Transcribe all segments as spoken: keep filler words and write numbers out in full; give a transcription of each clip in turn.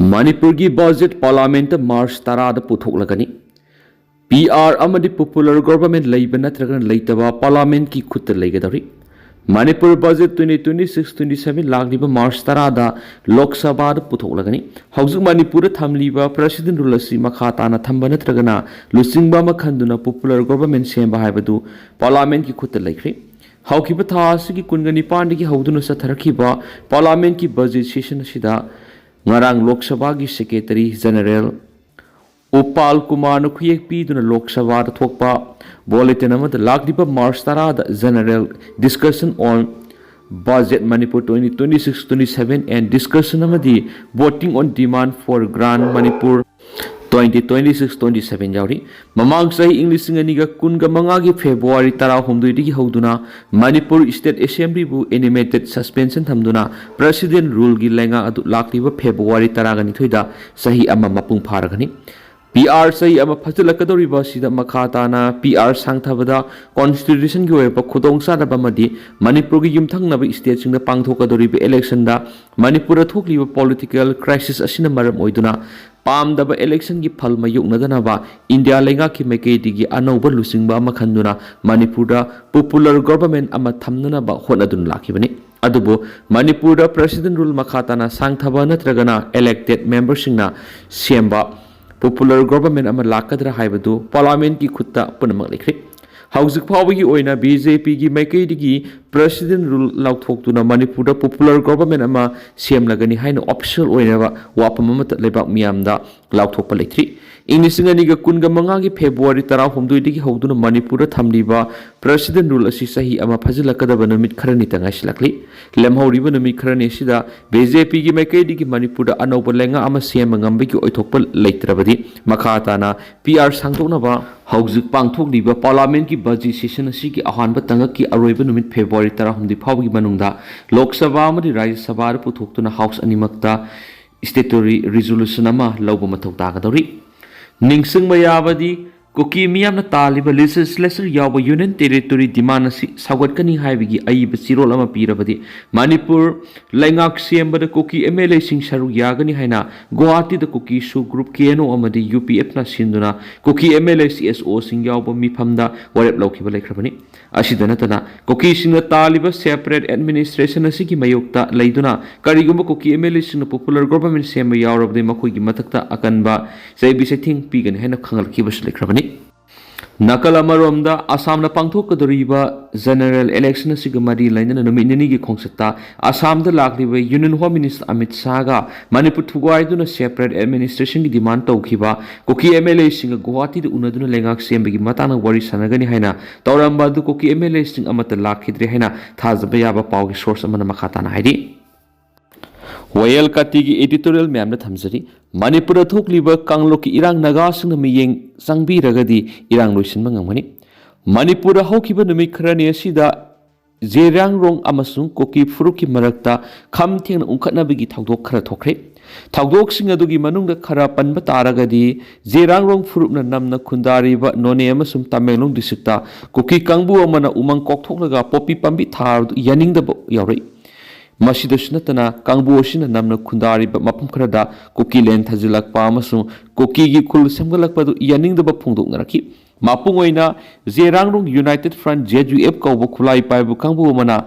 ꯃꯅꯤꯄꯨꯔꯒꯤ ꯕꯖꯦꯠ ꯄꯥꯔꯂꯥꯃꯦꯟꯠꯇ ꯃꯥꯔꯆ ꯇꯔꯥꯗ ꯄꯨꯊꯣꯛꯂꯒꯅꯤ꯫ ꯄꯤ ꯑꯥꯔ ꯑꯃꯗꯤ ꯄꯣꯄꯨꯂꯔ ꯒꯣꯚꯔꯟꯃꯦꯟꯠ ꯂꯩꯕ ꯅꯠꯇ꯭ꯔꯒꯅ ꯂꯩꯇꯕ ꯄꯥꯔꯂꯥꯃꯦꯟꯠꯀꯤ ꯈꯨꯠꯇ ꯂꯩꯒꯗꯧꯔꯤ꯫ Manipur budget twenty twenty six twenty seven ꯂꯥꯛꯂꯤꯕ ꯃꯥꯔꯆ ꯇꯔꯥꯗ ꯂꯣꯛ ꯁꯚꯥꯗ ꯄꯨꯊꯣꯛꯂꯒꯅꯤ꯫ ꯍꯧꯖꯤꯛ ꯃꯅꯤꯄꯨꯔꯗ ꯊꯝꯂꯤꯕ ꯄ꯭ꯔꯦꯁꯤꯗꯦꯟꯠ ꯔꯨꯜ ꯑꯁꯤ ꯃꯈꯥ ꯇꯥꯅ ꯊꯝꯕ ꯅꯠꯇ꯭ꯔꯒꯅ ꯂꯨꯆꯤꯡꯕ ꯑꯃ ꯈꯟꯗꯨꯅ ꯄꯣꯄꯨꯂꯔ ꯒꯣꯚꯔꯟꯃꯦꯟꯠ ꯁꯦꯝꯕ ꯍꯥꯏꯕꯗꯨ ꯄꯥꯔꯂꯥꯃꯦꯟꯠꯀꯤ ꯈꯨꯠꯇ ꯂꯩꯈ꯭ꯔꯦ꯫ ꯍꯧꯈꯤꯕ ꯊꯥ ꯑꯁꯤꯒꯤ ꯀꯨꯟꯒ ꯅꯤꯄꯥꯟꯗꯒꯤ ꯍꯧꯗꯨꯅ ꯆꯠꯊꯔꯛꯈꯤꯕ ꯄꯥꯔꯂꯥꯃꯦꯟꯠꯀꯤ ꯕꯖꯦꯠ ꯁꯦꯁꯟ ꯑꯁꯤꯗ ꯉꯔꯥꯡ ꯂꯣꯛ ꯁꯚꯥꯒꯤ ꯁꯦꯀ꯭ꯔꯦꯇꯔꯤ ꯖꯦꯅꯔꯦꯜ ꯎꯄꯥꯜ ꯀꯨꯃꯥꯔꯅ ꯈꯨꯌꯦꯛ ꯄꯤꯗꯨꯅ ꯂꯣꯛ ꯁꯚꯥꯗ ꯊꯣꯛꯄ ꯕꯨꯂꯦꯇꯤꯟ ꯑꯃꯗ ꯂꯥꯛꯂꯤꯕ ꯃꯥꯔꯆ ꯇꯔꯥꯗ General Discussion on Budget Manipur twenty twenty-six twenty-seven and Discussion ꯑꯃꯗꯤ Voting on Demand for Grant Manipur twenty twenty-six twenty-seven ꯌꯥꯎꯔꯤ꯫ ꯃꯃꯥꯡ ꯆꯍꯤ ꯏꯪ ꯂꯤꯁꯤꯡ ꯑꯅꯤꯒ ꯀꯨꯟꯒ ꯃꯉꯥꯒꯤ ꯐꯦꯕ꯭ꯔꯨꯋꯥꯔꯤ ꯇꯔꯥꯍꯨꯝꯗꯣꯏꯗꯒꯤ ꯍꯧꯗꯨꯅ ꯃꯅꯤꯄꯨꯔ ꯁ꯭ꯇꯦꯠ ꯑꯦꯁꯦꯝꯕ꯭ꯂꯤꯕꯨ ꯑꯦꯅꯤꯃꯦꯇꯦꯗ ꯁꯁꯄꯦꯟꯁꯟ ꯊꯝꯗꯨꯅ ꯄ꯭ꯔꯦꯁꯤꯗꯦꯟꯠ ꯔꯨꯜꯒꯤ ꯂꯩꯉꯥꯛ ꯑꯗꯨ ꯂꯥꯛꯂꯤꯕ ꯐꯦꯕ꯭ꯔꯨꯋꯥꯔꯤ ꯇꯔꯥꯒ ꯅꯤꯊꯣꯏꯗ ꯆꯍꯤ ꯑꯃ ꯃꯄꯨꯡ ꯐꯥꯔꯒꯅꯤ꯫ ꯄꯤ ꯑꯥꯔ ꯆꯍꯤ ꯑꯃ ꯐꯥꯖꯤꯜꯂꯛꯀꯗꯧꯔꯤꯕ ꯑꯁꯤꯗ ꯃꯈꯥ ꯇꯥꯅ ꯄꯤ ꯑꯥꯔ ꯁꯥꯡꯊꯕꯗ ꯀꯣꯟꯁꯇꯤꯇ꯭ꯌꯨꯁꯟꯒꯤ ꯑꯣꯏꯕ ꯈꯨꯗꯣꯡꯆꯥꯗꯕ ꯑꯃꯗꯤ ꯃꯅꯤꯄꯨꯔꯒꯤ ꯌꯨꯝꯊꯪꯅꯕ ꯁ꯭ꯇꯦꯠꯁꯤꯡꯗ ꯄꯥꯡꯊꯣꯛꯀꯗꯧꯔꯤꯕ ꯏꯂꯦꯛꯁꯟꯗ ꯃꯅꯤꯄꯨꯔꯗ ꯊꯣꯛꯂꯤꯕ ꯄꯣꯂꯤꯇꯤꯀꯦꯜ ꯀ꯭ꯔꯥꯏꯁꯤꯁ ꯑꯁꯤꯅ ꯃꯔꯝ ꯑꯣꯏꯗꯨꯅ ꯄꯥꯝꯗꯕ ꯏꯂꯦꯛꯁꯟꯒꯤ ꯐꯜ ꯃꯥꯌꯣꯛꯅꯗꯅꯕ ꯏꯟꯗꯤꯌꯥ ꯂꯩꯉꯥꯛꯀꯤ ꯃꯥꯏꯀꯩꯗꯒꯤ ꯑꯅꯧꯕ ꯂꯨꯆꯤꯡꯕ ꯑꯃ ꯈꯟꯗꯨꯅ ꯃꯅꯤꯄꯨꯔꯗ ꯄꯣꯄꯨꯂꯔ ꯒꯣꯚꯔꯟꯃꯦꯟꯠ ꯑꯃ ꯊꯝꯅꯅꯕ ꯍꯣꯠꯅꯗꯨꯅ ꯂꯥꯛꯈꯤꯕꯅꯤ꯫ ꯑꯗꯨꯕꯨ ꯃꯅꯤꯄꯨꯔꯗ ꯄ꯭ꯔꯦꯁꯤꯗꯦꯟꯠ ꯔꯨꯜ ꯃꯈꯥ ꯇꯥꯅ ꯁꯥꯡꯊꯕ ꯅꯠꯇ꯭ꯔꯒꯅ ꯏꯂꯦꯛꯇꯦꯗ ꯃꯦꯝꯕꯔꯁꯤꯡꯅ ꯁꯦꯝꯕ ꯄꯣꯄꯨꯂꯔ ꯒꯣꯚꯔꯟꯃꯦꯟꯠ ꯑꯃ ꯂꯥꯛꯀꯗ꯭ꯔꯥ ꯍꯥꯏꯕꯗꯨ ꯄꯥꯔꯂꯥꯃꯦꯟꯠꯀꯤ ꯈꯨꯠꯇ ꯄꯨꯝꯅꯃꯛ ꯂꯩꯈ꯭ꯔꯦ꯫ ꯍꯧꯖꯤꯛ ꯐꯥꯎꯕꯒꯤ ꯑꯣꯏꯅ ꯕꯤ ꯖꯦ ꯄꯤꯒꯤ ꯃꯥꯏꯀꯩꯗꯒꯤ ꯄ꯭ꯔꯦꯁꯤꯗꯦꯟꯠ ꯔꯨꯜ ꯂꯥꯎꯊꯣꯛꯇꯨꯅ ꯃꯅꯤꯄꯨꯔꯗ ꯄꯣꯄꯨꯂꯔ ꯒꯣꯚꯔꯟꯃꯦꯟꯠ ꯑꯃ ꯁꯦꯝꯂꯒꯅꯤ ꯍꯥꯏꯅ ꯑꯣꯐꯤꯁꯤꯌꯦꯜ ꯑꯣꯏꯅ ꯋꯥꯐꯝ ꯑꯃꯠꯇ ꯂꯩꯕꯥꯛ ꯃꯤꯌꯥꯝꯗ ꯂꯥꯎꯊꯣꯛꯄ ꯂꯩꯇ꯭ꯔꯤ꯫ ꯏꯪ ꯂꯤꯁꯤꯡ ꯑꯅꯤꯒ ꯀꯨꯟꯒ ꯃꯉꯥꯒꯤ ꯐꯦꯕ꯭ꯔꯨꯋꯥꯔꯤ ꯇꯔꯥꯍꯨꯝꯗꯣꯏꯗꯒꯤ ꯍꯧꯗꯨꯅ ꯃꯅꯤꯄꯨꯔꯗ ꯊꯝꯂꯤꯕ ꯄ꯭ꯔꯦꯁꯤꯗꯦꯟꯠ ꯔꯨꯜ ꯑꯁꯤ ꯆꯍꯤ ꯑꯃ ꯐꯥꯖꯤꯜꯂꯛꯀꯗꯕ ꯅꯨꯃꯤꯠ ꯈꯔꯅꯤꯇ ꯉꯥꯏꯁꯤꯜꯂꯛꯂꯤ꯫ ꯂꯦꯝꯍꯧꯔꯤꯕ ꯅꯨꯃꯤꯠ ꯈꯔꯅꯤ ꯑꯁꯤꯗ ꯕꯤ ꯖꯦ ꯄꯤꯒꯤ ꯃꯥꯏꯀꯩꯗꯒꯤ ꯃꯅꯤꯄꯨꯔꯗ ꯑꯅꯧꯕ ꯂꯩꯉꯥꯛ ꯑꯃ ꯁꯦꯝꯕ ꯉꯝꯕꯒꯤ ꯑꯣꯏꯊꯣꯛꯄ ꯂꯩꯇ꯭ꯔꯕꯗꯤ ꯃꯈꯥ ꯇꯥꯅ ꯄꯤ ꯑꯥꯔ ꯁꯥꯡꯗꯣꯛꯅꯕ ꯍꯧꯖꯤꯛ ꯄꯥꯡꯊꯣꯛꯂꯤꯕ ꯄꯥꯔꯂꯥꯃꯦꯟꯠꯀꯤ ꯕꯖꯦꯠ ꯁꯦꯁꯟ ꯑꯁꯤꯒꯤ ꯑꯍꯥꯟꯕ ꯇꯥꯡꯀꯛꯀꯤ ꯑꯔꯣꯏꯕ ꯅꯨꯃꯤꯠ ꯐꯦꯕ꯭ꯔꯨꯋꯥꯔꯤ ꯇꯔꯥꯍꯨꯝꯗꯣꯏ ꯐꯥꯎꯕꯒꯤ ꯃꯅꯨꯡꯗ ꯂꯣꯛ ꯁꯚꯥ ꯑꯃꯗꯤ ꯔꯥꯖ꯭ꯌ ꯁꯚꯥꯗ ꯄꯨꯊꯣꯛꯇꯨꯅ ꯍꯥꯎꯁ ꯑꯅꯤꯃꯛꯇ ꯁ꯭ꯇꯦꯇꯨꯇꯣꯔꯤ ꯔꯤꯖꯣꯂꯨꯁꯟ ꯑꯃ ꯂꯧꯕ ꯃꯊꯧ ꯇꯥꯒꯗꯧꯔꯤ꯫ ꯅꯤꯡꯁꯤꯡꯕ ꯌꯥꯕꯗꯤ, ꯀꯨꯀꯤ ꯃꯤꯌꯥꯝꯅ ꯇꯥꯜꯂꯤꯕ ꯂꯦꯖꯤꯁꯂꯦꯆꯔ ꯌꯥꯎꯕ ꯌꯨꯅꯤꯌꯟ ꯇꯦꯔꯤꯇꯣꯔꯤ ꯗꯤꯃꯥꯟ ꯑꯁꯤ ꯁꯧꯒꯠꯀꯅꯤ ꯍꯥꯏꯕꯒꯤ ꯑꯏꯕ ꯆꯦꯔꯣꯜ ꯑꯃ ꯄꯤꯔꯕꯗꯤ ꯃꯅꯤꯄꯨꯔ ꯂꯩꯉꯥꯛ ꯁꯦꯝꯕꯗ ꯀꯨꯀꯤ ꯑꯦꯝ ꯑꯦꯜ ꯑꯦꯁꯤꯡ ꯁꯔꯨꯛ ꯌꯥꯒꯅꯤ ꯍꯥꯏꯅ ꯒꯨꯋꯥꯍꯥꯇꯤꯗ ꯀꯨꯀꯤ ꯁꯨ ꯒ꯭ꯔꯨꯞ ꯀꯦ ꯑꯦꯟ ꯑꯣ ꯑꯃꯗꯤ ꯌꯨ ꯄꯤ ꯑꯦꯐꯅ ꯁꯤꯟꯗꯨꯅ ꯀꯨꯀꯤ M L A C S ꯑꯣꯁꯤꯡ ꯌꯥꯎꯕ ꯃꯤꯐꯝꯗ ꯋꯥꯔꯦꯞ ꯂꯧꯈꯤꯕ ꯂꯩꯈ꯭ꯔꯕꯅꯤ꯫ ꯑꯁꯤꯗ ꯅꯠꯇꯅ ꯀꯨꯀꯤꯁꯤꯡꯅ ꯇꯥꯜꯂꯤꯕ ꯁꯦꯄꯔꯦꯠ ꯑꯦꯗꯃꯤꯅꯤꯁꯇ꯭ꯔꯦꯁꯟ ꯑꯁꯤꯒꯤ ꯃꯥꯌꯣꯛꯇ ꯂꯩꯗꯨꯅ ꯀꯔꯤꯒꯨꯝꯕ ꯀꯨꯀꯤ ꯑꯦꯝ ꯑꯦꯜ ꯑꯦꯁꯤꯡꯅ ꯄꯣꯄꯨꯂꯔ ꯒꯣꯚꯔꯟꯃꯦꯟꯠ ꯁꯦꯝꯕ ꯌꯥꯎꯔꯕꯗꯤ ꯃꯈꯣꯏꯒꯤ ꯃꯊꯛꯇ ꯑꯀꯟꯕ ꯆꯩꯕꯤ ꯆꯩꯊꯦꯡ ꯄꯤꯒꯅꯤ ꯍꯥꯏꯅ ꯈꯪꯍꯜꯂꯛꯈꯤꯕꯁꯨ ꯂꯩꯈ꯭ꯔꯕꯅꯤ꯫ ꯅꯥꯀꯜ ꯑꯃꯔꯣꯝꯗ ꯑꯁꯥꯝꯅ ꯄꯥꯡꯊꯣꯛꯀꯗꯧꯔꯤꯕ ꯖꯦꯅꯔꯦꯜ ꯏꯂꯦꯛꯁꯟ ꯑꯁꯤꯒ ꯃꯔꯤ ꯂꯩꯅꯅ ꯅꯨꯃꯤꯠ ꯅꯤꯅꯤꯒꯤ ꯈꯣꯡꯆꯠꯇ ꯑꯁꯥꯝꯗ ꯂꯥꯛꯂꯤꯕ ꯌꯨꯅꯤꯌꯟ ꯍꯣꯝ ꯃꯤꯅꯤꯁꯇꯔ ꯑꯃꯤꯠ ꯁꯥꯍꯒ ꯃꯅꯤꯄꯨꯔ ꯊꯨꯒꯥꯏꯗꯨꯅ ꯁꯦꯄꯔꯦꯠ ꯑꯦꯗꯃꯤꯅꯤꯁꯇ꯭ꯔꯦꯁꯟꯒꯤ ꯗꯤꯃꯥꯟ ꯇꯧꯈꯤꯕ ꯀꯨꯀꯤ ꯑꯦꯝ ꯑꯦꯜ ꯑꯦꯁꯤꯡꯒ ꯒꯨꯋꯥꯍꯥꯇꯤꯗ ꯎꯅꯗꯨꯅ ꯂꯩꯉꯥꯛ ꯁꯦꯝꯕꯒꯤ ꯃꯇꯥꯡꯗ ꯋꯥꯔꯤ ꯁꯥꯟꯅꯒꯅꯤ ꯍꯥꯏꯅ ꯇꯧꯔꯝꯕ ꯑꯗꯨ ꯀꯨꯀꯤ ꯑꯦꯝ ꯑꯦꯜ ꯑꯦꯁꯤꯡ ꯑꯃꯠꯇ ꯂꯥꯛꯈꯤꯗ꯭ꯔꯦ ꯍꯥꯏꯅ ꯊꯥꯖꯕ ꯌꯥꯕ ꯄꯥꯎꯒꯤ ꯁꯣꯔꯁ ꯑꯃꯅ ꯃꯈꯥ ꯇꯥꯅ ꯍꯥꯏꯔꯤ꯫ ꯋꯥꯌꯦꯜ ꯀꯥꯇꯤꯒꯤ ꯑꯦꯗꯤꯇꯣꯔꯤꯌꯦꯜ ꯃꯌꯥꯝꯗ ꯊꯝꯖꯔꯤ꯫ ꯃꯅꯤꯄꯨꯔꯗ ꯊꯣꯛꯂꯤꯕ ꯀꯥꯡꯂꯨꯞꯀꯤ ꯏꯔꯥꯡ ꯅꯥꯒꯥꯁꯤꯡꯅ ꯃꯤꯠꯌꯦꯡ ꯆꯪꯕꯤꯔꯒꯗꯤ ꯏꯔꯥꯡ ꯂꯣꯏꯁꯤꯟꯕ ꯉꯝꯒꯅꯤ꯫ ꯃꯅꯤꯄꯨꯔꯗ ꯍꯧꯈꯤꯕ ꯅꯨꯃꯤꯠ ꯈꯔꯅꯤ ꯑꯁꯤꯗ ꯖꯦꯔꯥꯡꯔꯣꯡ ꯑꯃꯁꯨꯡ ꯀꯨꯀꯤ ꯐꯨꯔꯨꯞꯀꯤ ꯃꯔꯛꯇ ꯈꯝ ꯊꯦꯡꯅ ꯎꯪꯈꯠꯅꯕꯒꯤ ꯊꯧꯗꯣꯛ ꯈꯔ ꯊꯣꯛꯈ꯭ꯔꯦ꯫ ꯊꯧꯗꯣꯛꯁꯤꯡ ꯑꯗꯨꯒꯤ ꯃꯅꯨꯡꯗ ꯈꯔ ꯄꯟꯕ ꯇꯥꯔꯒꯗꯤ, ꯖꯦꯔꯥꯡꯔꯣꯡ ꯐꯨꯔꯨꯞꯅ ꯅꯝꯅ ꯈꯨꯟꯗꯥꯔꯤꯕ ꯅꯣꯅꯦ ꯑꯃꯁꯨꯡ ꯇꯃꯦꯡꯂꯣꯡ ꯗꯤꯁꯇ꯭ꯔꯤꯛꯇ ꯀꯨꯀꯤ ꯀꯥꯡꯕꯨ ꯑꯃꯅ ꯎꯃꯪ ꯀꯣꯛꯊꯣꯛꯂꯒ ꯄꯣꯄꯤ ꯄꯥꯝꯕꯤ ꯊꯥꯕꯗꯨ ꯌꯥꯅꯤꯡꯗꯕ ꯌꯥꯎꯔꯛꯏ꯫ ꯃꯁꯤꯗꯁꯨ ꯅꯠꯇꯅ, ꯀꯥꯡꯕꯨ ꯑꯁꯤꯅ ꯅꯝꯅ ꯈꯨꯟꯗꯥꯔꯤꯕ ꯃꯐꯝ ꯈꯔꯗ ꯀꯨꯀꯤ ꯂꯦꯟ ꯊꯥꯖꯤꯜꯂꯛꯄ ꯑꯃꯁꯨꯡ ꯀꯨꯀꯤꯒꯤ ꯈꯨꯜ ꯁꯦꯝꯒꯠꯂꯛꯄ ꯑꯗꯨ ꯌꯥꯅꯤꯡꯗꯕ ꯐꯣꯡꯗꯣꯛꯅꯔꯛꯈꯤ꯫ ꯃꯄꯨꯡ ꯑꯣꯏꯅ Zeliangrong united front, Z U F, ꯀꯧꯕ ꯈꯨꯠꯂꯥꯏ ꯄꯥꯏꯕ ꯀꯥꯡꯕꯨ ꯑꯃꯅ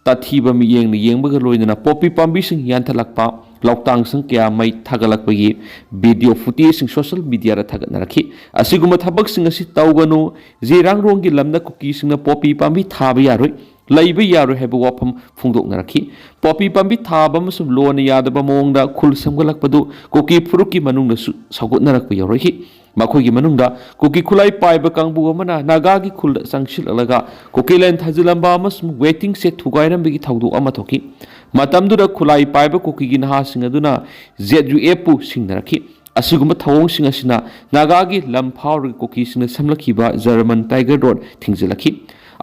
ꯇꯥꯊꯤꯕ ꯃꯤꯠꯌꯦꯡꯅ ꯌꯦꯡꯕꯒ ꯂꯣꯏꯅꯅ ꯄꯣꯄꯤ ꯄꯥꯝꯕꯤꯁꯤꯡ ꯌꯥꯟꯊꯠꯂꯛꯄ, ꯂꯧꯇꯥꯡ ꯁꯪ ꯀꯌꯥ ꯃꯩ ꯊꯥꯒꯠꯂꯛꯄꯒꯤ ꯚꯤꯗꯤꯑꯣ ꯐꯨꯇꯦꯖꯁꯤꯡ ꯁꯣꯁꯤꯌꯦꯜ ꯃꯤꯗꯤꯌꯥꯗ ꯊꯥꯒꯠꯅꯔꯛꯈꯤ꯫ ꯑꯁꯤꯒꯨꯝꯕ ꯊꯕꯛꯁꯤꯡ ꯑꯁꯤ ꯇꯧꯒꯅꯨ, ꯖꯦꯔꯥꯡꯔꯣꯡꯒꯤ ꯂꯝꯗ ꯀꯨꯀꯤꯁꯤꯡꯅ ꯄꯣꯄꯤ ꯄꯥꯝꯕꯤ ꯊꯥꯕ ꯌꯥꯔꯣꯏ, ꯂꯩꯕ ꯌꯥꯔꯣꯏ ꯍꯥꯏꯕ ꯋꯥꯐꯝ ꯐꯣꯡꯗꯣꯛꯅꯔꯛꯈꯤ꯫ ꯄꯣꯄꯤ ꯄꯥꯝꯕꯤ ꯊꯥꯕ ꯑꯃꯁꯨꯡ ꯂꯣꯅ ꯌꯥꯗꯕ ꯃꯑꯣꯡꯗ ꯈꯨꯜ ꯁꯦꯝꯒꯠꯂꯛꯄꯗꯨ ꯀꯨꯀꯤ ꯐꯨꯔꯨꯞꯀꯤ ꯃꯅꯨꯡꯗꯁꯨ ꯁꯧꯒꯠꯅꯔꯛꯄ ꯌꯥꯎꯔꯛꯈꯤ꯫ ꯃꯈꯣꯏꯒꯤ ꯃꯅꯨꯡꯗ ꯀꯨꯀꯤ ꯈꯨꯠꯂꯥꯏ ꯄꯥꯏꯕ ꯀꯥꯡꯕꯨ ꯑꯃꯅ ꯅꯥꯒꯥꯒꯤ ꯈꯨꯜꯗ ꯆꯪꯁꯤꯜꯂꯛꯂꯒ ꯀꯨꯀꯤ ꯂꯦꯟ ꯊꯥꯖꯤꯜꯂꯝꯕ ꯑꯃꯁꯨꯡ ꯋꯦꯇꯤꯡ ꯁꯦꯗ ꯊꯨꯒꯥꯏꯔꯝꯕꯒꯤ ꯊꯧꯗꯣꯛ ꯑꯃ ꯊꯣꯛꯈꯤ꯫ ꯃꯇꯝꯗꯨꯗ ꯈꯨꯠꯂꯥꯏ ꯄꯥꯏꯕ ꯀꯨꯀꯤꯒꯤ ꯅꯍꯥꯁꯤꯡ ꯑꯗꯨꯅ ꯖꯦꯗ ꯌꯨ ꯑꯦꯐꯄꯨ ꯁꯤꯡꯅꯔꯛꯈꯤ꯫ ꯑꯁꯤꯒꯨꯝꯕ ꯊꯧꯑꯣꯡꯁꯤꯡ ꯑꯁꯤꯅ ꯅꯥꯒꯥꯒꯤ ꯂꯝ ꯐꯥꯎꯔꯒ ꯀꯨꯀꯤꯁꯤꯡꯅ ꯁꯦꯝꯂꯛꯈꯤꯕ ꯖꯔꯃꯟ ꯇꯥꯏꯒꯔ ꯔꯣꯗ ꯊꯤꯡꯖꯤꯜꯂꯛꯈꯤ꯫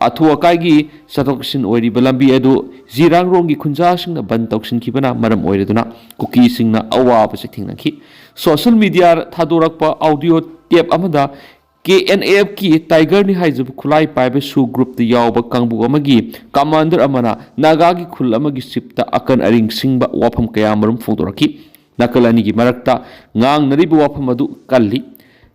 ꯑꯊꯨ ꯑꯀꯥꯏꯒꯤ ꯆꯠꯊꯣꯛ ꯆꯠꯁꯤꯟ ꯑꯣꯏꯔꯤꯕ ꯂꯝꯕꯤ ꯑꯗꯨ ꯖꯤꯔꯥꯡꯔꯣꯡꯒꯤ ꯈꯨꯟꯖꯥꯁꯤꯡꯅ ꯕꯟ ꯇꯧꯁꯤꯟꯈꯤꯕꯅ ꯃꯔꯝ ꯑꯣꯏꯔꯗꯨꯅ ꯀꯨꯀꯤꯁꯤꯡꯅ ꯑꯋꯥꯕꯁꯤ ꯊꯦꯡꯅꯈꯤ꯫ ꯁꯣꯁꯤꯌꯦꯜ ꯃꯤꯗꯤꯌꯥꯗ ꯊꯥꯗꯣꯔꯛꯄ ꯑꯣꯗꯤꯑꯣ ꯑꯦꯞ ꯑꯃꯗ ꯀꯦ ꯑꯦꯟ ꯑꯦꯐꯀꯤ ꯇꯥꯏꯒꯔꯅꯤ ꯍꯥꯏꯖꯕ ꯈꯨꯠꯂꯥꯏ ꯄꯥꯏꯕ ꯁꯨ ꯒ꯭ꯔꯨꯞꯇ ꯌꯥꯎꯕ ꯀꯥꯡꯕꯨ ꯑꯃꯒꯤ ꯀꯃꯥꯟꯗꯔ ꯑꯃꯅ ꯅꯥꯒꯥꯒꯤ ꯈꯨꯜ ꯑꯃꯒꯤ ꯆꯤꯞꯇ ꯑꯀꯟ ꯑꯔꯤꯡ ꯁꯤꯡꯕ ꯋꯥꯐꯝ ꯀꯌꯥ ꯃꯔꯨꯝ ꯐꯣꯡꯗꯣꯔꯛꯈꯤ꯫ ꯅꯥꯀꯜ ꯑꯅꯤꯒꯤ ꯃꯔꯛꯇ ꯉꯥꯡꯅꯔꯤꯕ ꯋꯥꯐꯝ ꯑꯗꯨ ꯀꯜꯂꯤ꯫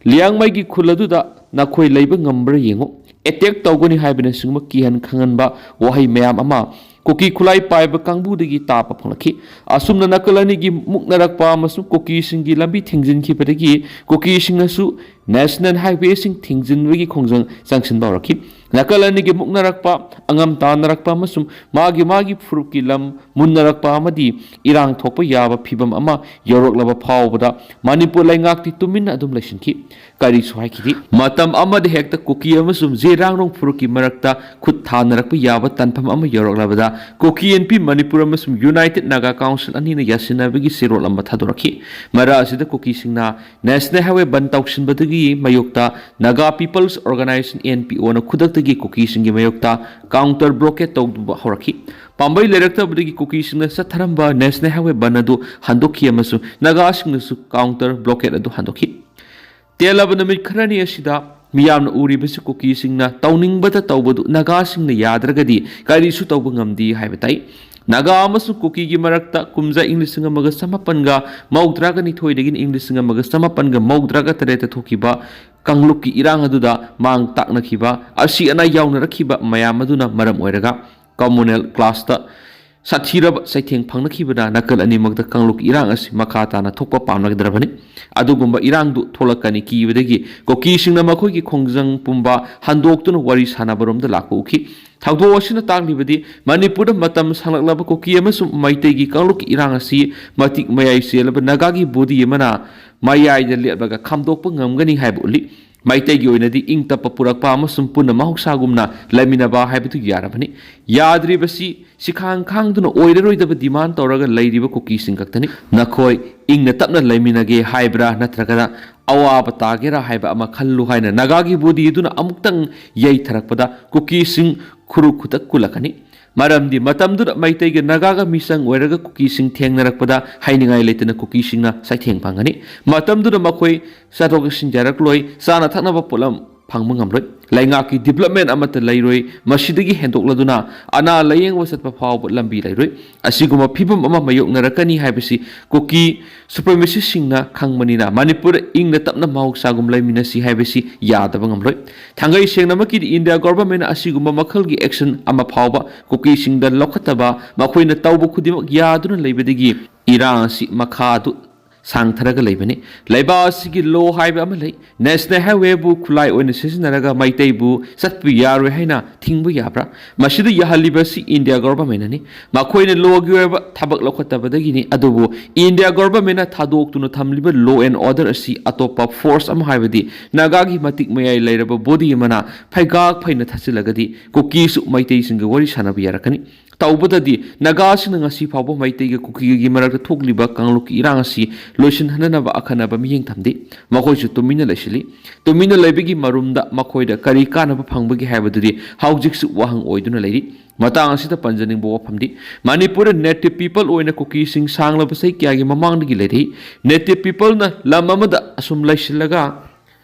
ꯂꯤꯌꯥꯡꯃꯩꯒꯤ ꯈꯨꯜ ꯑꯗꯨꯗ ꯅꯈꯣꯏ ꯂꯩꯕ ꯉꯝꯕ꯭ꯔꯥ ꯌꯦꯡꯉꯨ, ꯑꯦꯇꯦꯛ ꯇꯧꯒꯅꯤ ꯍꯥꯏꯕꯅꯆꯤꯡꯕ ꯀꯤꯍꯟ ꯈꯪꯍꯟꯕ ꯋꯥꯍꯩ ꯃꯌꯥꯝ ꯑꯃ ꯀꯨꯀꯤ ꯈꯨꯠꯂꯥꯏ ꯄꯥꯏꯕ ꯀꯥꯡꯕꯨꯗꯒꯤ ꯇꯥꯕ ꯐꯪꯂꯛꯈꯤ꯫ ꯑꯁꯨꯝꯅ ꯅꯥꯀꯜ ꯑꯅꯤꯒꯤ ꯃꯨꯛꯅꯔꯛꯄ ꯑꯃꯁꯨꯡ ꯀꯨꯀꯤꯁꯤꯡꯒꯤ ꯂꯝꯕꯤ ꯊꯤꯡꯖꯤꯟꯈꯤꯕꯗꯒꯤ ꯀꯨꯀꯤꯁꯤꯡꯅꯁꯨ ꯅꯦꯁꯅꯦꯜ ꯍꯥꯏꯋꯦꯁꯤꯡ ꯊꯤꯡꯖꯤꯟꯕꯒꯤ ꯈꯣꯡꯖꯪ ꯆꯪꯁꯤꯟꯕ ꯍꯧꯔꯛꯈꯤ꯫ ꯅꯥꯀꯜ ꯑꯅꯤꯒꯤ ꯃꯨꯛꯅꯔꯛꯄ, ꯑꯉꯝ ꯇꯥꯟꯅꯔꯛꯄ ꯑꯃꯁꯨꯡ ꯃꯥꯒꯤ ꯃꯥꯒꯤ ꯐꯨꯔꯨꯞꯀꯤ ꯂꯝ ꯃꯨꯟꯅꯔꯛꯄ ꯑꯃꯗꯤ ꯏꯔꯥꯡ ꯊꯣꯛꯄ ꯌꯥꯕ ꯐꯤꯚꯝ ꯑꯃ ꯌꯧꯔꯛꯂꯕ ꯐꯥꯎꯕꯗ ꯃꯅꯤꯄꯨꯔ ꯂꯩꯉꯥꯛꯇꯤ ꯇꯨꯃꯤꯟꯅ ꯑꯗꯨꯝ ꯂꯩꯁꯤꯟꯈꯤ꯫ ꯀꯔꯤꯁꯨ ꯍꯥꯏꯈꯤꯗꯦ꯫ ꯃꯇꯝ ꯑꯃꯗ ꯍꯦꯛꯇ ꯀꯨꯀꯤ ꯑꯃꯁꯨꯡ ꯖꯦꯔꯥꯡꯔꯣꯡ ꯐꯨꯔꯨꯞꯀꯤ ꯃꯔꯛꯇ ꯈꯨꯠ ꯊꯥꯅꯔꯛꯄ ꯌꯥꯕ ꯇꯥꯟꯐꯝ ꯑꯃ ꯌꯧꯔꯛꯂꯕꯗ ꯀꯨꯀꯤ ꯑꯦꯟ ꯄꯤ ꯃꯅꯤꯄꯨꯔ ꯑꯃꯁꯨꯡ ꯌꯨꯅꯥꯏꯇꯦꯗ ꯅꯥꯒꯥ ꯀꯥꯎꯟꯁꯤꯜ ꯑꯅꯤꯅ ꯌꯥꯁꯤꯟꯅꯕꯒꯤ ꯆꯦꯔꯣꯜ ꯑꯃ ꯊꯥꯗꯣꯔꯛꯈꯤ꯫ ꯃꯔꯛ ꯑꯁꯤꯗ ꯀꯨꯀꯤꯁꯤꯡꯅ ꯅꯦꯁꯅꯦꯜ ꯍꯥꯏꯋꯦ ꯕꯟ ꯇꯧꯁꯤꯟꯕꯗꯨꯒꯤ ꯃꯥꯌꯣꯛꯇ Naga people's organisation, N P ꯑꯣꯅ ꯈꯨꯗꯛꯇꯒꯤ ꯀꯨꯀꯤꯁꯤꯡꯒꯤ ꯃꯥꯌꯣꯛꯇ ꯀꯥꯎꯟꯇꯔ ꯕ꯭ꯂꯣꯀꯦꯗ ꯇꯧꯕ ꯍꯧꯔꯛꯈꯤ꯫ ꯄꯥꯝꯕꯩ ꯂꯩꯔꯛꯇꯕꯗꯒꯤ ꯀꯨꯀꯤꯁꯤꯡꯅ ꯆꯠꯊꯔꯝꯕ ꯅꯦꯁꯅꯦꯜ ꯍꯥꯏꯋꯦ ꯕꯟ ꯑꯗꯨ ꯍꯟꯗꯣꯛꯈꯤ ꯑꯃꯁꯨꯡ ꯅꯥꯒꯥꯁꯤꯡꯅꯁꯨ ꯀꯥꯎꯟꯇꯔ ꯕ꯭ꯂꯣꯀꯦꯗ ꯑꯗꯨ ꯍꯟꯗꯣꯛꯈꯤ꯫ ꯇꯦꯜꯂꯕ ꯅꯨꯃꯤꯠ ꯈꯔꯅꯤ ꯑꯁꯤꯗ ꯃꯤꯌꯥꯝꯅ ꯎꯔꯤꯕꯁꯤ ꯀꯨꯀꯤꯁꯤꯡꯅ ꯇꯧꯅꯤꯡꯕꯇ ꯇꯧꯕꯗꯨ ꯅꯥꯒꯥꯁꯤꯡꯅ ꯌꯥꯗ꯭ꯔꯒꯗꯤ ꯀꯔꯤꯁꯨ ꯇꯧꯕ ꯉꯝꯗꯦ ꯍꯥꯏꯕ ꯇꯥꯏ꯫ ꯅꯥꯒꯥ ꯑꯃꯁꯨꯡ ꯀꯨꯀꯤꯒꯤ ꯃꯔꯛꯇ ꯀꯨꯝꯖꯥ ꯏꯪ ꯂꯤꯁꯤꯡ ꯑꯃꯒ ꯆꯃꯥꯄꯟꯒ ꯃꯧꯗ꯭ꯔꯥꯒ ꯅꯤꯊꯣꯏꯗꯒꯤꯅ ꯏꯪ ꯂꯤꯁꯤꯡ ꯑꯃꯒ ꯆꯃꯥꯄꯟꯒ ꯃꯧꯗ꯭ꯔꯥꯒ ꯇꯔꯦꯠꯇ ꯊꯣꯛꯈꯤꯕ ꯀꯥꯡꯂꯨꯞꯀꯤ ꯏꯔꯥꯡ ꯑꯗꯨꯗ ꯃꯥꯡ ꯇꯥꯛꯅꯈꯤꯕ, ꯑꯁꯤ ꯑꯅꯥ ꯌꯥꯎꯅꯔꯛꯈꯤꯕ ꯃꯌꯥꯝ ꯑꯗꯨꯅ ꯃꯔꯝ ꯑꯣꯏꯔꯒ ꯀꯃꯨꯅꯦꯜ ꯀ꯭ꯂꯥꯁꯇ ꯁꯥꯊꯤꯔꯕ ꯆꯩꯊꯦꯡ ꯐꯪꯅꯈꯤꯕꯅ ꯅꯥꯀꯜ ꯑꯅꯤꯃꯛꯇ ꯀꯥꯡꯂꯨꯞꯀꯤ ꯏꯔꯥꯡ ꯑꯁꯤ ꯃꯈꯥ ꯇꯥꯅ ꯊꯣꯛꯄ ꯄꯥꯝꯅꯗ꯭ꯔꯕꯅꯤ꯫ ꯑꯗꯨꯒꯨꯝꯕ ꯏꯔꯥꯡꯗꯨ ꯊꯣꯛꯂꯛꯀꯅꯤ ꯀꯤꯕꯗꯒꯤ ꯀꯨꯀꯤꯁꯤꯡꯅ ꯃꯈꯣꯏꯒꯤ ꯈꯣꯡꯖꯪ ꯄꯨꯝꯕ ꯍꯟꯗꯣꯛꯇꯨꯅ ꯋꯥꯔꯤ ꯁꯥꯟꯅꯕꯔꯣꯝꯗ ꯂꯥꯛꯄ ꯎꯈꯤ꯫ ꯊꯧꯗꯣꯛ ꯑꯁꯤꯅ ꯇꯥꯛꯂꯤꯕꯗꯤ ꯃꯅꯤꯄꯨꯔꯗ ꯃꯇꯝ ꯁꯥꯡꯂꯛꯂꯕ ꯀꯨꯀꯤ ꯑꯃꯁꯨꯡ ꯃꯩꯇꯩꯒꯤ ꯀꯥꯡꯂꯨꯞꯀꯤ ꯏꯔꯥꯡ ꯑꯁꯤ ꯃꯇꯤꯛ ꯃꯌꯥꯏ ꯆꯦꯜꯂꯕ ꯅꯥꯒꯥꯒꯤ ꯕꯣꯗꯤ ꯑꯃꯅ ꯃꯌꯥꯏꯗ ꯂꯦꯞꯂꯒ ꯈꯥꯝꯗꯣꯛꯄ ꯉꯝꯒꯅꯤ ꯍꯥꯏꯕ ꯎꯠꯂꯤ꯫ ꯃꯩꯇꯩꯒꯤ ꯑꯣꯏꯅꯗꯤ ꯏꯪ ꯇꯞꯄ ꯄꯨꯔꯛꯄ ꯑꯃꯁꯨꯡ ꯄꯨꯟꯅ ꯃꯍꯧꯁꯥꯒꯨꯝꯅ ꯂꯩꯃꯤꯟꯅꯕ ꯍꯥꯏꯕꯗꯨ ꯌꯥꯔꯕꯅꯤ꯫ ꯌꯥꯗ꯭ꯔꯤꯕꯁꯤ ꯁꯤꯈꯥꯡ ꯈꯥꯡꯗꯨꯅ ꯑꯣꯏꯔꯔꯣꯏꯗꯕ ꯗꯤꯃꯥꯟ ꯇꯧꯔꯒ ꯂꯩꯔꯤꯕ ꯀꯨꯀꯤꯁꯤꯡ ꯈꯛꯇꯅꯤ꯫ ꯅꯈꯣꯏ ꯏꯪꯅ ꯇꯞꯅ ꯂꯩꯃꯤꯟꯅꯒꯦ ꯍꯥꯏꯕ꯭ꯔꯥ ꯅꯠꯇ꯭ꯔꯒꯅ ꯑꯋꯥꯕ ꯇꯥꯒꯦꯔꯥ ꯍꯥꯏꯕ ꯑꯃ ꯈꯜꯂꯨ ꯍꯥꯏꯅ ꯅꯥꯒꯥꯒꯤ ꯕꯣꯗꯤ ꯑꯗꯨꯅ ꯑꯃꯨꯛꯇꯪ ꯌꯩꯊꯔꯛꯄꯗ ꯀꯨꯀꯤꯁꯤꯡ ꯈꯨꯔꯨ ꯈꯨꯇꯛ ꯀꯨꯜꯂꯛꯀꯅꯤ꯫ ꯃꯔꯝꯗꯤ ꯃꯇꯝꯗꯨꯗ ꯃꯩꯇꯩꯒ ꯅꯥꯒꯥꯒ ꯃꯤꯆꯪ ꯑꯣꯏꯔꯒ ꯀꯨꯀꯤꯁꯤꯡ ꯊꯦꯡꯅꯔꯛꯄꯗ ꯍꯥꯏꯅꯤꯡꯉꯥꯏ ꯂꯩꯇꯅ ꯀꯨꯀꯤꯁꯤꯡꯅ ꯆꯩꯊꯦꯡ ꯐꯪꯒꯅꯤ꯫ ꯃꯇꯝꯗꯨꯗ ꯃꯈꯣꯏ ꯆꯠꯊꯣꯛ ꯆꯠꯁꯤꯟ ꯌꯥꯔꯛꯂꯣꯏ, ꯆꯥꯅ ꯊꯛꯅꯕ ꯄꯣꯠꯂꯝ ꯐꯪꯕ ꯉꯝꯂꯣꯏ, ꯂꯩꯉꯥꯛꯀꯤ development ꯑꯃꯠꯇ ꯂꯩꯔꯣꯏ, ꯃꯁꯤꯗꯒꯤ ꯍꯦꯟꯗꯣꯛꯂꯗꯨꯅ ꯑꯅꯥ ꯂꯥꯌꯦꯡꯕ ꯆꯠꯄ ꯐꯥꯎꯕ ꯂꯝꯕꯤ ꯂꯩꯔꯣꯏ꯫ ꯑꯁꯤꯒꯨꯝꯕ ꯐꯤꯕꯝ ꯑꯃ ꯃꯥꯌꯣꯛꯅꯔꯛꯀꯅꯤ ꯍꯥꯏꯕꯁꯤ ꯀꯨꯀꯤ supremacistꯁꯤꯡꯅ ꯈꯪꯕꯅꯤꯅ ꯃꯅꯤꯄꯨꯔꯗ ꯏꯪꯅ ꯇꯞꯅ ꯃꯍꯧꯁꯥꯒꯨꯝ ꯂꯩꯃꯤꯟꯅꯁꯤ ꯍꯥꯏꯕꯁꯤ ꯌꯥꯗꯕ ꯉꯝꯂꯣꯏ꯫ ꯊꯥꯡꯒꯩ ꯁꯦꯡꯅꯃꯛꯀꯤꯗꯤ India governmentꯅ ꯑꯁꯤꯒꯨꯝꯕ ꯃꯈꯜꯒꯤ action ꯑꯃ ꯐꯥꯎꯕ ꯀꯨꯀꯤꯁꯤꯡꯗ ꯂꯧꯈꯠꯇꯕ, ꯃꯈꯣꯏꯅ ꯇꯧꯕ ꯈꯨꯗꯤꯡꯃꯛ ꯌꯥꯗꯨꯅ ꯂꯩꯕꯗꯒꯤ ꯏꯔꯥꯡ ꯑꯁꯤ ꯃꯈꯥ ꯑꯗꯨ ꯁꯥꯡꯊꯔꯒ ꯂꯩꯕꯅꯤ꯫ ꯂꯩꯕꯥꯛ ꯑꯁꯤꯒꯤ law ꯍꯥꯏꯕ ꯑꯃ ꯂꯩ꯫ National Highwayꯕꯨ ꯈꯨꯠꯂꯥꯏ ꯑꯣꯏꯅ ꯁꯤꯖꯤꯟꯅꯔꯒ ꯃꯩꯇꯩꯕꯨ ꯆꯠꯄ ꯌꯥꯔꯣꯏ ꯍꯥꯏꯅ ꯊꯤꯡꯕ ꯌꯥꯕ꯭ꯔꯥ? ꯃꯁꯤꯗ ꯌꯥꯍꯜꯂꯤꯕꯁꯤ India governmentꯅꯅꯤ꯫ ꯃꯈꯣꯏꯅ lawꯒꯤ ꯑꯣꯏꯕ ꯊꯕꯛ ꯂꯧꯈꯠꯇꯕꯗꯒꯤꯅꯤ꯫ ꯑꯗꯨꯕꯨ India governmentꯅ ꯊꯥꯗꯣꯛꯇꯨꯅ ꯊꯝꯂꯤꯕ law and order ꯑꯁꯤ ꯑꯇꯣꯞꯄ force ꯑꯃ, ꯍꯥꯏꯕꯗꯤ ꯅꯥꯒꯥꯒꯤ ꯃꯇꯤꯛ ꯃꯌꯥꯏ ꯂꯩꯔꯕ body ꯑꯃꯅ ꯐꯩꯒꯥꯛ ꯐꯩꯅ ꯊꯥꯖꯤꯜꯂꯒꯗꯤ ꯀꯨꯀꯤꯁꯨ ꯃꯩꯇꯩꯁꯤꯡꯒ ꯋꯥꯔꯤ ꯁꯥꯟꯅꯕ ꯌꯥꯔꯛꯀꯅꯤ꯫ ꯇꯧꯕꯗꯗꯤ ꯅꯥꯒꯥꯁꯤꯡꯅ ꯉꯁꯤ ꯐꯥꯎꯕ ꯃꯩꯇꯩꯒ ꯀꯨꯀꯤꯒꯒꯤ ꯃꯔꯛꯇ ꯊꯣꯛꯂꯤꯕ ꯀꯥꯡꯂꯨꯞꯀꯤ ꯏꯔꯥꯡ ꯑꯁꯤ ꯂꯣꯏꯁꯤꯟꯍꯟꯅꯅꯕ ꯑꯈꯟꯅꯕ ꯃꯤꯠꯌꯦꯡ ꯊꯝꯗꯦ꯫ ꯃꯈꯣꯏꯁꯨ ꯇꯨꯃꯤꯟꯅ ꯂꯩꯁꯤꯜꯂꯤ꯫ ꯇꯨꯃꯤꯟꯅ ꯂꯩꯕꯒꯤ ꯃꯔꯨꯝꯗ ꯃꯈꯣꯏꯗ ꯀꯔꯤ ꯀꯥꯟꯅꯕ ꯐꯪꯕꯒꯦ ꯍꯥꯏꯕꯗꯨꯗꯤ ꯍꯧꯖꯤꯛꯁꯨ ꯋꯥꯍꯪ ꯑꯣꯏꯗꯨꯅ ꯂꯩꯔꯤ꯫ ꯃꯇꯥꯡ ꯑꯁꯤꯗ ꯄꯟꯖꯅꯤꯡꯕ ꯋꯥꯐꯝꯗꯤ, ꯃꯅꯤꯄꯨꯔꯗ native people ꯑꯣꯏꯅ ꯀꯨꯀꯤꯁꯤꯡ ꯁꯥꯡꯂꯕ ꯆꯍꯤ ꯀꯌꯥꯒꯤ ꯃꯃꯥꯡꯗꯒꯤ ꯂꯩꯔꯛꯏ꯫ Native peopleꯅ ꯂꯝ ꯑꯃꯗ ꯑꯁꯨꯝ ꯂꯩꯁꯤꯜꯂꯒ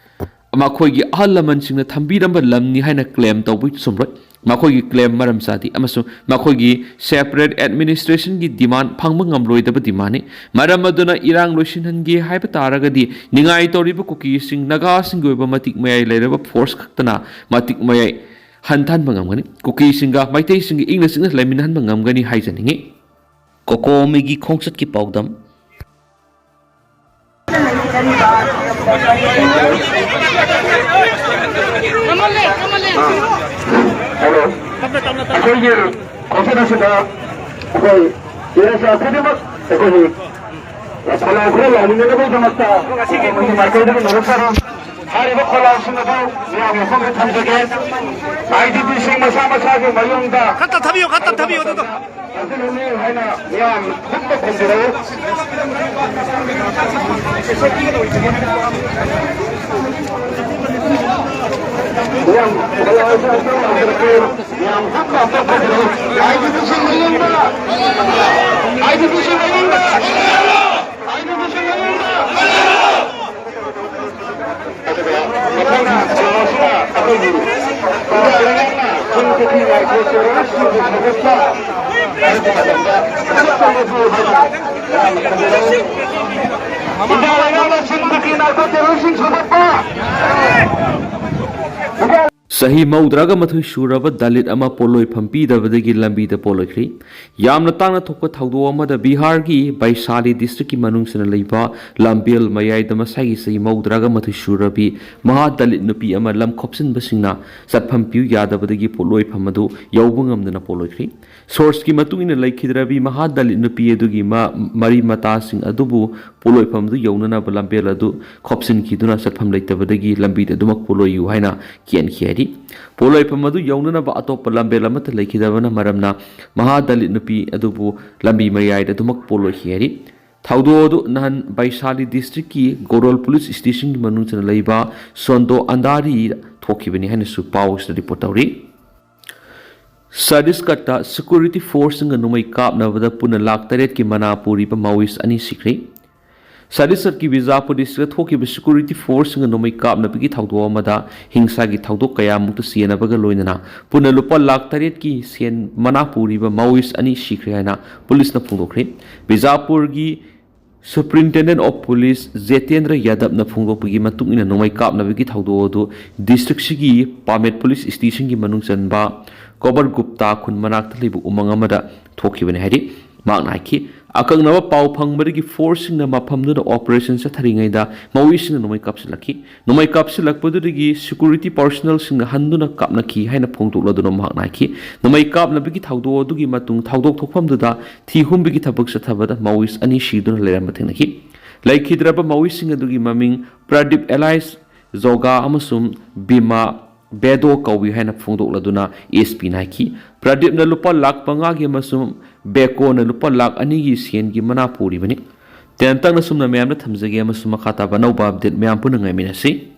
ꯃꯈꯣꯏꯒꯤ ꯑꯍꯜ ꯂꯃꯟꯁꯤꯡꯅ ꯊꯝꯕꯤꯔꯝꯕ ꯂꯝꯅꯤ ꯍꯥꯏꯅ claim ꯇꯧꯕ ꯆꯨꯝꯂꯣꯏ꯫ ꯃꯈꯣꯏꯒꯤ claim ꯃꯔꯝ ꯆꯥꯗꯦ ꯑꯃꯁꯨꯡ ꯃꯈꯣꯏꯒꯤ separate administrationꯒꯤ demand ꯐꯪꯕ ꯉꯝꯂꯣꯏꯗꯕ demandꯅꯤ꯫ ꯃꯔꯝ ꯑꯗꯨꯅ ꯏꯔꯥꯡ ꯂꯣꯏꯁꯤꯟꯍꯟꯒꯦ ꯍꯥꯏꯕ ꯇꯥꯔꯒꯗꯤ ꯅꯤꯡꯉꯥꯏ ꯇꯧꯔꯤꯕ ꯀꯨꯀꯤꯁꯤꯡ, ꯅꯥꯒꯥꯁꯤꯡꯒꯤ ꯑꯣꯏꯕ ꯃꯇꯤꯛ ꯃꯌꯥꯏ ꯂꯩꯔꯕ force ꯈꯛꯇꯅ ꯃꯇꯤꯛ ꯃꯌꯥꯏ ꯍꯟꯊꯍꯟꯕ ꯉꯝꯒꯅꯤ꯫ ꯀꯨꯀꯤꯁꯤꯡꯒ ꯃꯩꯇꯩꯁꯤꯡꯒ ꯏꯪꯅ ꯆꯤꯛꯅ ꯂꯩꯃꯤꯟꯅꯍꯟꯕ ꯉꯝꯒꯅꯤ ꯍꯥꯏꯖꯅꯤꯡꯏ꯫ ꯀꯣꯀꯣꯃꯤꯒꯤ ꯈꯣꯡꯆꯠꯀꯤ ꯄꯥꯎꯗꯝ꯫ ꯍꯜꯂꯣ꯫ ꯑꯩꯈꯣꯏꯒꯤ ꯈꯣꯡꯆꯠ ꯑꯁꯤꯗ ꯑꯩꯈꯣꯏ ꯏꯔꯩꯆꯥ ꯈꯨꯗꯤꯡꯃꯛ ꯑꯩꯈꯣꯏꯒꯤ ꯈꯣꯜꯂꯥꯎ ꯈꯔ ꯂꯥꯎꯃꯤꯟꯅꯅꯕꯒꯤꯗꯃꯛꯇ ꯑꯩꯈꯣꯏꯒꯤ ꯃꯥꯏꯀꯩꯗꯒꯤ ꯅꯣꯂꯨꯛꯆꯔꯤ꯫ ꯍꯥꯏꯔꯤꯕ ꯈꯣꯜꯂꯥꯎꯁꯤꯡ ꯑꯗꯨ ꯃꯤꯌꯥꯝꯒꯤ ꯃꯐꯝꯗ ꯊꯝꯖꯒꯦ꯫ IDPꯁꯤꯡ ꯃꯁꯥ ꯃꯁꯥꯒꯤ ꯃꯌꯨꯝꯗ ꯈꯔ ꯇꯞꯊꯕꯤꯌꯨ, ꯈꯔ ꯇꯞꯊꯕꯤꯌꯨ ꯑꯗꯨꯗꯣ꯫ ꯍꯥꯏꯅ ꯃꯤꯌꯥꯝ ꯈꯨꯠꯇ ꯈꯨꯝꯕꯤꯔꯛꯎ꯫ ꯌꯥꯝ ꯌꯥꯝ ꯇꯞꯅ ꯇꯞꯅ ꯍꯥꯏꯗꯤ ꯃꯌꯨꯝꯗ ꯍꯥꯏꯗꯤ ꯃꯌꯨꯝꯗ ꯑꯗꯨꯒ ꯃꯊꯪꯒꯤ ꯀꯩꯅꯣꯁꯤꯅ ꯑꯩꯈꯣꯏꯒꯤ ꯏꯟꯗꯤꯌꯥ ꯂꯩꯉꯥꯛꯅ ꯆꯤꯡ ꯀꯨꯀꯤ ꯉꯥꯏꯈꯣ ꯇꯦꯔꯣꯔꯤꯁꯁꯤꯡꯕꯨ ꯊꯥꯗꯣꯛꯄ ꯍꯥꯏꯕ ꯃꯇꯝꯗ ꯈꯨꯗꯛꯇ ꯂꯦꯞꯄꯤꯌꯨ ꯍꯥꯏꯅ ꯌꯥꯝꯅ ꯈꯟꯖꯅꯩ꯫ ꯏꯟꯗꯤꯌꯥ ꯂꯩꯉꯥꯛꯅ ꯆꯤꯡ ꯀꯨꯀꯤ ꯉꯥꯏꯈꯣ ꯇꯦꯔꯣꯔꯤꯁꯁꯤꯡ ꯊꯥꯗꯣꯛꯄ ꯆꯍꯤ ꯃꯧꯗ꯭ꯔꯥꯒ ꯃꯥꯊꯣꯏ ꯁꯨꯔꯕ ꯗꯂꯤꯠ ꯑꯃ ꯄꯣꯠꯂꯣꯏꯐꯝ ꯄꯤꯗꯕꯗꯒꯤ ꯂꯝꯕꯤꯗ ꯄꯣꯠꯂꯣꯏꯈ꯭ꯔꯤ꯫ ꯌꯥꯝꯅ ꯇꯥꯡꯅ ꯊꯣꯛꯄ ꯊꯧꯗꯣꯛ ꯑꯃꯗ ꯕꯤꯍꯥꯔꯒꯤ ꯕꯩꯁꯥꯂꯤ ꯗꯤꯁꯇ꯭ꯔꯤꯛꯀꯤ ꯃꯅꯨꯡ ꯆꯟꯅ ꯂꯩꯕ ꯂꯝꯕꯦꯜ ꯃꯌꯥꯏꯗ ꯃꯁꯥꯒꯤ ꯆꯍꯤ ꯃꯧꯗ꯭ꯔꯥꯒ ꯃꯥꯊꯣꯏ ꯁꯨꯔꯕꯤ ꯃꯍꯥ ꯗꯂꯤꯠ ꯅꯨꯄꯤ ꯑꯃ ꯂꯝ ꯈꯣꯞꯆꯤꯟꯕꯁꯤꯡꯅ ꯆꯠꯐꯝ ꯄꯤꯌꯨ ꯌꯥꯗꯕꯗꯒꯤ ꯄꯣꯠꯂꯣꯏꯐꯝ ꯑꯗꯨ ꯌꯧꯕ ꯉꯝꯗꯅ ꯄꯣꯠꯂꯣꯏꯈ꯭ꯔꯤ꯫ ꯁꯣꯔꯁꯀꯤ ꯃꯇꯨꯡ ꯏꯟꯅ ꯂꯩꯈꯤꯗ꯭ꯔꯕꯤ ꯃꯍꯥ ꯗꯂꯤꯠ ꯅꯨꯄꯤ ꯑꯗꯨꯒꯤ ꯃ-, ꯃꯔꯤ ꯃꯇꯥꯁꯤꯡ ꯑꯗꯨꯕꯨ ꯄꯣꯠꯂꯣꯏꯐꯝ ꯑꯗꯨ ꯌꯧꯅꯅꯕ ꯂꯝꯕꯦꯜ ꯑꯗꯨ ꯈꯣꯞꯆꯤꯟꯈꯤꯗꯨꯅ ꯆꯠꯐꯝ ꯂꯩꯇꯕꯗꯒꯤ ꯂꯝꯕꯤꯗ ꯑꯗꯨꯃꯛ ꯄꯣꯠꯂꯣꯏꯌꯨ ꯍꯥꯏꯅ ꯀꯦꯟꯈꯤ ꯍꯥꯏꯔꯤ꯫ ꯄꯣꯠꯂꯣꯏꯐꯝ ꯑꯗꯨ ꯌꯧꯅꯅꯕ ꯑꯇꯣꯞꯄ ꯂꯝꯕꯦꯜ ꯑꯃꯠꯇ ꯂꯩꯈꯤꯗꯕꯅ ꯃꯔꯝꯅ ꯃꯍꯥ ꯗꯂꯤꯠ ꯅꯨꯄꯤ ꯑꯗꯨꯕꯨ ꯂꯝꯕꯤ ꯃꯌꯥꯏꯗ ꯑꯗꯨꯃꯛ ꯄꯣꯠꯂꯣꯏꯈꯤ ꯍꯥꯏꯔꯤ꯫ ꯊꯧꯗꯣꯛ ꯑꯗꯨ ꯅꯍꯥꯟ ꯕꯩꯁꯥꯂꯤ ꯗꯤꯁꯇ꯭ꯔꯤꯛꯀꯤ ꯒꯣꯔꯣꯜ ꯄꯨꯂꯤꯁ ꯁ꯭ꯇꯦꯁꯟꯒꯤ ꯃꯅꯨꯡ ꯆꯟꯅ ꯂꯩꯕ ꯁꯣꯟꯗꯣ ꯑꯟꯗꯥꯔꯤꯗ ꯊꯣꯛꯈꯤꯕꯅꯤ ꯍꯥꯏꯅꯁꯨ ꯄꯥꯎ ꯑꯁꯤꯗ ꯔꯤꯄꯣꯔꯠ ꯇꯧꯔꯤ꯫ ꯁꯠꯇꯤꯁꯒꯔꯗ ꯁꯦꯀ꯭ꯌꯨꯔꯤꯇꯤ ꯐꯣꯔꯁꯁꯤꯡꯒ ꯅꯣꯡꯃꯩ ꯀꯥꯞꯅꯕꯗ ꯄꯨꯟꯅ ꯂꯥꯈ ꯇꯔꯦꯠꯀꯤ ꯃꯅꯥ ꯄꯨꯔꯤꯕ ꯃꯥꯑꯣꯏꯁ ꯑꯅꯤ ꯁꯤꯈ꯭ꯔꯦ꯫ ꯁꯠꯇꯤꯁꯒꯔꯗꯀꯤ ꯕꯤꯖꯥꯄꯨꯔ ꯗꯤꯁꯇ꯭ꯔꯤꯛꯇ ꯊꯣꯛꯈꯤꯕ ꯁꯦꯀ꯭ꯌꯨꯔꯤꯇꯤ ꯐꯣꯔꯁꯁꯤꯡꯒ ꯅꯣꯡꯃꯩ ꯀꯥꯞꯅꯕꯒꯤ ꯊꯧꯗꯣꯛ ꯑꯃꯗ ꯍꯤꯡꯁꯥꯒꯤ ꯊꯧꯗꯣꯛ ꯀꯌꯥꯃꯨꯛꯇ ꯆꯦꯟꯅꯕꯒ ꯂꯣꯏꯅꯅ ꯄꯨꯟꯅ ꯂꯨꯄꯥ ꯂꯥꯈ ꯇꯔꯦꯠꯀꯤ ꯁꯦꯟ ꯃꯅꯥ ꯄꯨꯔꯤꯕ ꯃꯥꯑꯣꯏꯁ ꯑꯅꯤ ꯁꯤꯈ꯭ꯔꯦ ꯍꯥꯏꯅ ꯄꯨꯂꯤꯁꯅ ꯐꯣꯡꯗꯣꯛꯈ꯭ꯔꯦ꯫ ꯕꯤꯖꯥꯄꯨꯔꯒꯤ Superintendent of Police ꯖꯦꯇꯦꯟꯗ꯭ꯔ ꯌꯥꯗꯕꯅ ꯐꯣꯡꯗꯣꯛꯄꯒꯤ ꯃꯇꯨꯡ ꯏꯟꯅ ꯅꯣꯡꯃꯩ ꯀꯥꯞꯅꯕꯒꯤ ꯊꯧꯗꯣꯛ ꯑꯗꯨ ꯗꯤꯁꯇ꯭ꯔꯤꯛꯁꯤꯒꯤ ꯄꯥꯃꯦꯠ ꯄꯨꯂꯤꯁ ꯁ꯭ꯇꯦꯁꯟꯒꯤ ꯃꯅꯨꯡ ꯆꯟꯕ ꯀꯣꯕꯔ ꯒꯨꯞꯇꯥ ꯈꯨꯟ ꯃꯅꯥꯛꯇ ꯂꯩꯕ ꯎꯃꯪ ꯑꯃꯗ ꯊꯣꯛꯈꯤꯕꯅꯤ ꯍꯥꯏꯔꯤ꯫ ꯃꯍꯥꯛꯅ ꯍꯥꯏꯈꯤ, ꯑꯀꯛꯅꯕ ꯄꯥꯎ ꯐꯪꯕꯗꯒꯤ ꯐꯣꯔꯁꯁꯤꯡꯅ ꯃꯐꯝꯗꯨꯗ ꯑꯣꯄꯔꯦꯁꯟ ꯆꯠꯊꯔꯤꯉꯩꯗ ꯃꯥꯑꯣꯏꯁꯤꯡꯅ ꯅꯣꯡꯃꯩ ꯀꯥꯞꯁꯤꯜꯂꯛꯈꯤ꯫ ꯅꯣꯡꯃꯩ ꯀꯥꯞꯁꯤꯜꯂꯛꯄꯗꯨꯗꯒꯤ ꯁꯦꯀ꯭ꯌꯨꯔꯤꯇꯤ ꯄꯥꯔꯁꯣꯅꯦꯜꯁꯤꯡꯅ ꯍꯟꯗꯨꯅ ꯀꯥꯞꯅꯈꯤ ꯍꯥꯏꯅ ꯐꯣꯡꯗꯣꯛꯂꯗꯨꯅ ꯃꯍꯥꯛꯅ ꯍꯥꯏꯈꯤ, ꯅꯣꯡꯃꯩ ꯀꯥꯞꯅꯕꯒꯤ ꯊꯧꯗꯣꯛ ꯑꯗꯨꯒꯤ ꯃꯇꯨꯡ ꯊꯧꯗꯣꯛ ꯊꯣꯛꯐꯝꯗꯨꯗ ꯊꯤ ꯍꯨꯝꯕꯒꯤ ꯊꯕꯛ ꯆꯠꯊꯕꯗ ꯃꯥꯑꯣꯏꯁ ꯑꯅꯤ ꯁꯤꯗꯨꯅ ꯂꯩꯔꯝꯕ ꯊꯦꯡꯅꯈꯤ꯫ ꯂꯩꯈꯤꯗ꯭ꯔꯕ ꯃꯥꯑꯣꯏꯁꯤꯡ ꯑꯗꯨꯒꯤ ꯃꯃꯤꯡ ꯄ꯭ꯔꯗꯤꯞ ꯑꯦꯂꯥꯏꯁ ꯖꯣꯒꯥ ꯑꯃꯁꯨꯡ ꯕꯤꯃꯥ ꯕꯦꯗꯣ ꯀꯧꯏ ꯍꯥꯏꯅ ꯐꯣꯡꯗꯣꯛꯂꯗꯨꯅ ꯑꯦꯁ ꯄꯤꯅ ꯍꯥꯏꯈꯤ꯫ ꯄ꯭ꯔꯗꯤꯞꯅ ꯂꯨꯄꯥ ꯂꯥꯈ ꯃꯉꯥꯒꯤ ꯑꯃꯁꯨꯡ ꯕꯦꯀꯣꯅ ꯂꯨꯄꯥ ꯂꯥꯈ ꯑꯅꯤꯒꯤ ꯁꯦꯟꯒꯤ ꯃꯅꯥ ꯄꯨꯔꯤꯕꯅꯤ꯫ ꯇꯦꯟꯇꯛꯅ ꯁꯨꯝꯅ ꯃꯌꯥꯝꯗ ꯊꯝꯖꯒꯦ ꯑꯃꯁꯨꯡ ꯃꯈꯥ ꯇꯥꯕ ꯑꯅꯧꯕ ꯑꯞꯗꯦꯠ ꯃꯌꯥꯝ ꯄꯨꯟꯅ ꯉꯥꯏꯃꯤꯟꯅꯁꯤ꯫